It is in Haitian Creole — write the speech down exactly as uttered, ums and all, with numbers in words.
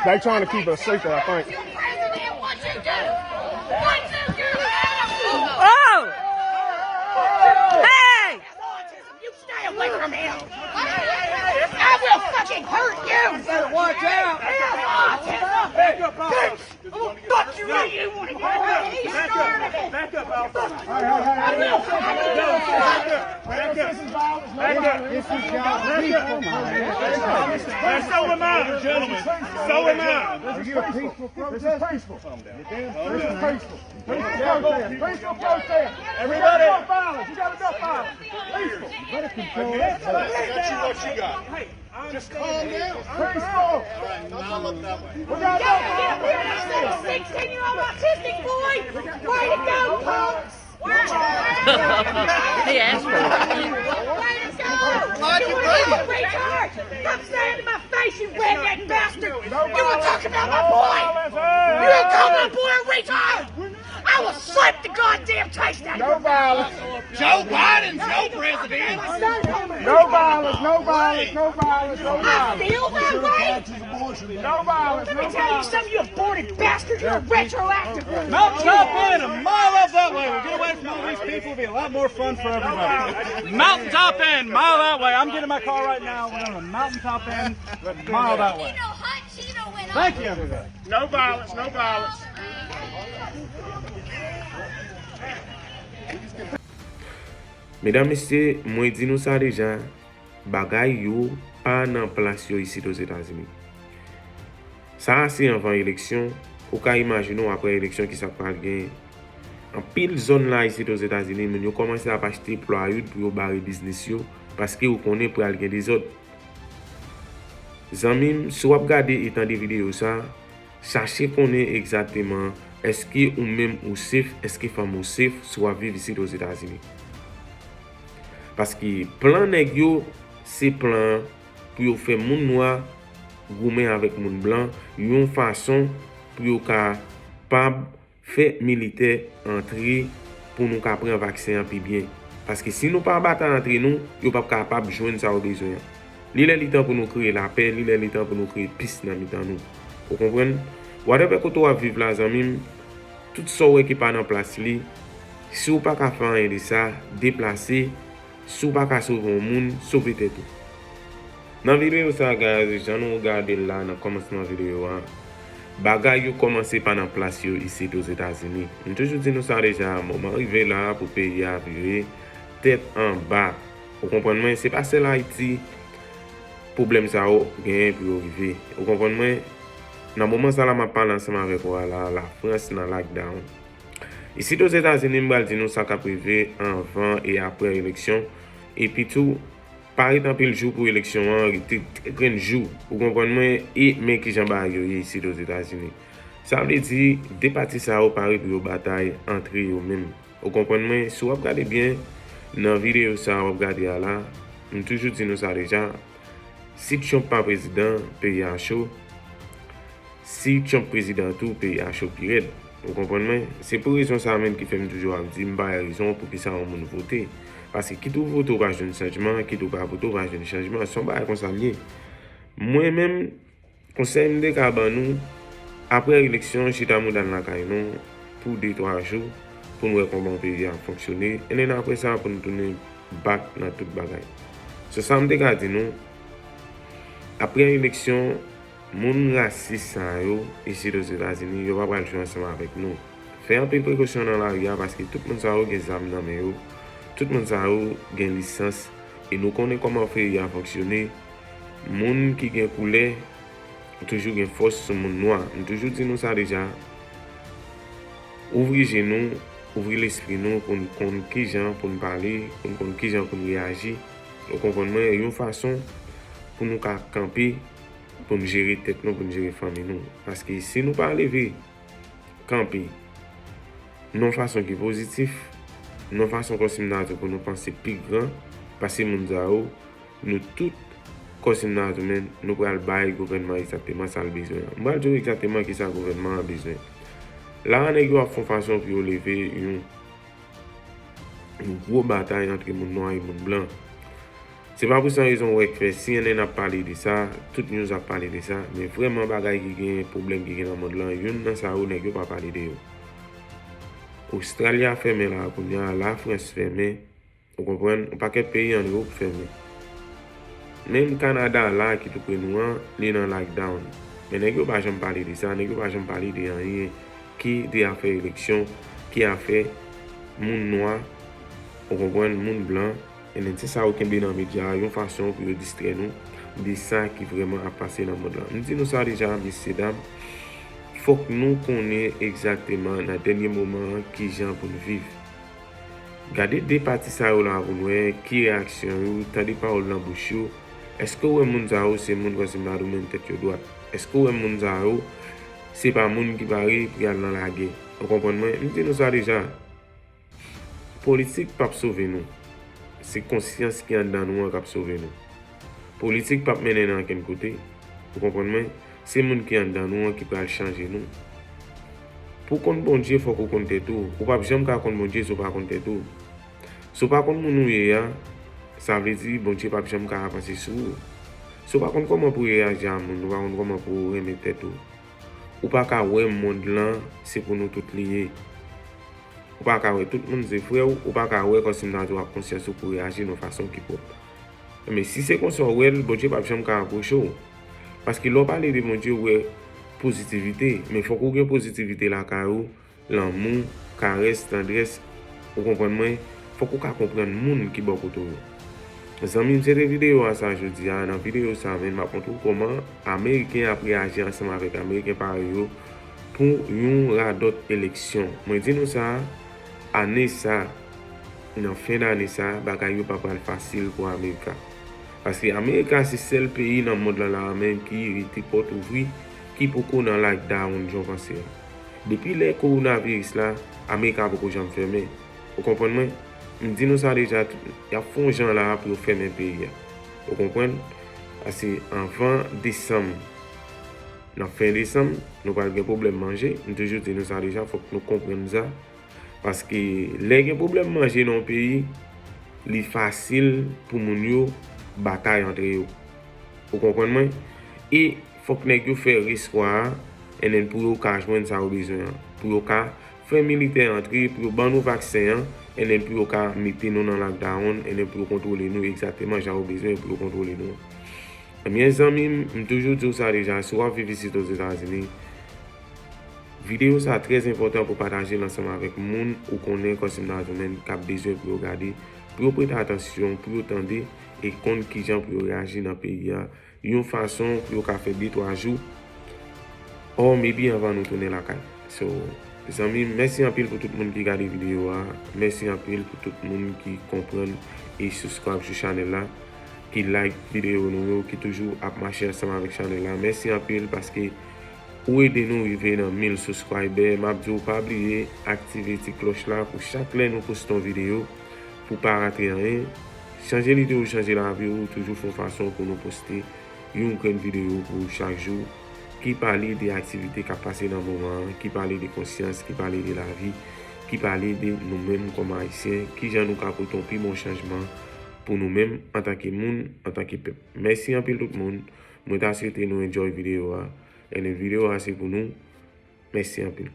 They trying to keep us secret, I think. Oh! Hey! You stay away from him! I will fucking hurt you! Better watch out! Hey, autism! Bitch! I'm gonna fuck you right. You wanna get hurt? He started it! Back up, Alpha. I will fucking Back up. Back up. Back up. Back up. Back up. Now, so am I, gentlemen. So am I. This is peaceful. This is peaceful. This is peaceful. Peaceful protest. Peaceful protest. Everybody. No violence. You got enough violence. Peaceful. Again, I got you what you got. Just calm down. Peaceful. All right, now come up that way. We got enough Yeah, we violence. had a sixteen year old autistic boy. Way to go, punks! He asked for it. Way to go! You retard! Stop staring in my face, you redneck bastard! You were talking about my boy! You were talking about my boy, retard! I will slap the goddamn taste out of No you! violence. Joe Biden's your president. No violence. No violence. No violence. No I violence. feel that way! No violence. Let No me tell you violence. Something, you aborted bastard! You're a retroactive! Mountaintop Inn, a mile up that way. We'll get away from all these people. It'll be a lot more fun for everybody. Mountaintop Inn, mile that way. I'm getting in my car right now. We're going to Mountaintop Inn, mile that way. Thank you, everybody. No violence. No violence. Medam, mesye, mwen di nou sa deja, bagay yo pa nan plas yo isit Ozetazini. Sa a se anvan eleksyon, ou ka imajine w apre eleksyon kisa k pral genyen. Anpil zòn la isit Ozetazini, moun yo kòmanse ap achte plywood pou yo bare biznis yo, paske yo konnen pral gen dezòd. Zanmi m, si w ap gade e tande videyo sa, chache konnen egzakteman èske ou menm ou safe, èske fanmi w safe si w ap viv isit Ozetazini. Paske plan nèg yo, se plan pou yo fè moun nwa goumen avèk moun blan yon fason pou yo kapab fè militè antre pou nou ka pran vaksen an pi byen. Paske si nou pa batay antre nou, yo p ap kapab jwenn sa yo bezwen an. Li lè li tan pou nou kreye lapè, li lè li tan pou nou kreye peace nan mitan nou. Ou konprann? Whatever kote w ap viv la, zanmi m, tout sa w wè ki pa nan plas li, si w pa ka fè anyen de sa, deplase, si w pa ka sove yon moun, sove tèt ou. Nan videyo sa, guys, jan nou gade l la nan kòmansman videyo a, bagay yo kòmanse pa nan plas yo isit Ozetazini. M toujou di nou sa deja, moman rive la pou peyi a vire tèt anba. Ou konprann mwen? Se pa sèl Ayiti pwoblèm sa yo genyen pou yo rive. Ou konprann mwen? Nan moman sa la m ap pale ansanm avèk ou a la, Lafrans nan lockdown. Isit Ozetazini, m pral di nou sa k ap rive anvan e apre eleksyon. Epi tou, pa ret anpil jou pou eleksyon an, rete de grenn jou. Ou konprann mwen? E men kijan bagay yo ye isit Ozetazini. Sa vle di, de pati sa yo pare pou yo batay antre yo menm. Ou konprann mwen? Si w ap gade byen, nan videyo sa w ap gade a la, m toujou di nou sa deja, si Trump pa prezidan, peyi a cho. Si Trump prezidan tou, peyi a cho pi rèd. Ou konprann mwen? Se pou rezon sa menm ki fè m toujou ap di m pa wè rezon poukisa yon moun vote. Paske kit ou vote ou pa jwenn chanjman, kit ou pa vote ou pa jwenn chanjman. Se yon bagay konsa l ye. Mwen menm, konsèy m te ka ban nou, apre eleksyon, chita mouda n lakay nou pou de twa jou, pou n wè kòman peyi a ap fonksyone. And then apre sa, pou n tounen back nan tout bagay. So sa m te ka di nou, apre eleksyon, moun rasis sa yo isit Ozetazini, yo pa pral jwe ansanm avèk nou. Fè anpil prekosyon nan lari a, paske tout moun sa yo gen zam nan men yo. Tout moun sa yo gen lisans. E nou konnen kòman peyi a fonksyone. Moun ki gen koulè toujou gen fòs sou moun nwa. M toujou di nou sa deja. Ouvri je nou, ouvri lespri nou pou n konn kijan pou n pale, pou n konn kijan pou n reyaji. Ou konprann mwen? Yon fason pou nou ka kanpe, pou n jere tèt nou, pou n jere fanmi nou. Paske si nou pa leve kanpe nan yon fason ki pozitif, nan yon fason kòmsi m ta di pou nou panse pi gran pase moun sa yo, nou tout, kòmsi m ta di, men, nou pral bay gouvènman egzakteman sa l bezwen an. M pral di w egzakteman kisa gouvènman an bezwen. La a, nèg yo ap fè yon fason pou yo leve yon, yon gwo batay antre moun nwa e moun blan. Se pa pou san rezon w wè k fè C N N ap pale de sa, tout news ap pale de sa, men vrèman bagay ki gen pwoblèm ki gen nan mond lan, youn nan sa yo nèg yo pa pale de yo. Ostrali a fèmen la kounye a, Lafrans fèmen, ou konprann, yon pakèt peyi an Ewòp fèmen. Menm Kanada la ki tou pre nou an, li nan lockdown. Men nèg yo pa janm pale de sa, nèg yo pa janm pale de anyen ki de afè eleksyon, ki afè moun nwa, ou konprann, moun blan, ebyen, se sa yo kenbe nan medya a, yon fason pou yo distrè nou de sa ki vrèman ap pase nan mond lan. M di nou sa deja, mesye dam, fòk nou konnen egzakteman nan dènye moman an kijan pou n viv. Gade de pati sa yo la pou n wè ki reyaksyon yo, tande pawòl nan bouch yo. Èske w wè moun sa yo se moun kòm si m ta di w menm tèt yo dwat? Èske w wè moun sa yo se pa moun ki pare pou y al nan lagè? Ou konprann mwen? M di nou sa deja. Politik p ap sove nou. Se konsyans ki anndan nou an k ap sove nou. Politik p ap mennen n ankenn kote. Ou konprann mwen? Se moun ki anndan nou an ki pral chanje nou. Pou w konn Bondye, fòk ou konn tèt ou. Ou p ap janm ka konn Bondye si w pa konn tèt ou. Si w pa konn moun ou ye a, sa vle di Bondye p ap janm ka avanse sou ou. Si w pa konn kòman pou w reyaji a moun, ou pa konn kòman pou w renmen tèt ou. Ou pa ka wè mond lan se pou nou tout li ye. Ou pa ka wè tout moun se frè w, ou pa ka wè kòm si m ta di w ak konsyans ou pou w reyaji nan yon fason ki pwòp. Men si se konsa w wè l, Bondye p ap janm ka apwoche w. Paske lè w pale de Bondye, w wè pozitivite, men fòk ou gen pozitivite lakay ou, lanmou, karès, tandrès, ou konprann mwen, fòk ou ka konprann moun ki bò kote w yo. Zanmi m, se te videyo a sa jodi a. Nan videyo sa, men m ap montre w kòman Ameriken ap reyaji ansanm avèk Ameriken parèy yo pou yon radòt eleksyon. Mwen di nou sa, ane sa, nan fen dane sa, bagay yo pa pral fasil pou Amerika. Paske Amerika se sèl peyi nan mond lan la a menm ki rete pòt ouvri, ki poko nan lockdown jan w panse a. Depi lè kowonaviris la, Amerika poko janm fèmen. Ou konprann mwen? M di nou sa deja, y ap fè yon jan la a pou yo fèmen peyi a. Ou konprann? Paske anvan desanm, nan fen desanm, nou pral gen pwoblèm manje. M toujou di nou sa deja, fòk nou konprann sa. Paske lè gen pwoblèm manje nan yon peyi, li fasil pou moun yo batay antre yo. Ou konprann mwen? E fòk nèg yo fè respwa a, and then pou yo ka jwenn sa yo bezwen an. Pou yo ka fè militè antre, pou yo ban nou vaksen an, and then pou yo ka mete nou nan lockdown, and then pou yo kontwole nou egzakteman jan yo bezwen pou yo kontwole nou an. Ebyen, zanmi m, m toujou di w sa deja, si w ap viv isit Ozetazini, videyo sa trè enpòtan pou pataje l ansanm avèk moun ou konnen kòm si m ta di w menm k ap bezwen pou yo gade, pou yo prete atansyon, pou yo tande e konn kijan pou yo reyaji nan peyi a, yon fason pou yo ka fè de twa jou, or maybe anvan nou tounen lakay. So, zanmi m, mèsi anpil pou tout moun ki gade videyo a. Mèsi anpil pou tout moun ki konprann e subscribe sou chanèl la, ki like videyo nou yo, ki toujou ap mache ansanm avèk chanèl la. Mèsi anpil paske ou ede nou rive nan mil subscriber. M ap di w pa bliye aktive ti klòch la pou chak lè nou poste yon videyo pou w pa rate anyen. Chanje lide w, chanje lavi w, toujou fè yon fason pou nou poste yon grenn videyo pou ou chak jou ki pale de aktivite k ap pase nan moman an, ki pale de konsyans, ki pale de lavi, ki pale de nou menm kòm Ayisyen, kijan nou ka pote yon pi bon chanjman pou nou menm antanke moun, antanke pèp. Mèsi anpil tout moun. Mwen ta swete nou enjoy videyo a. And then videyo a se pou nou. Mèsi anpil.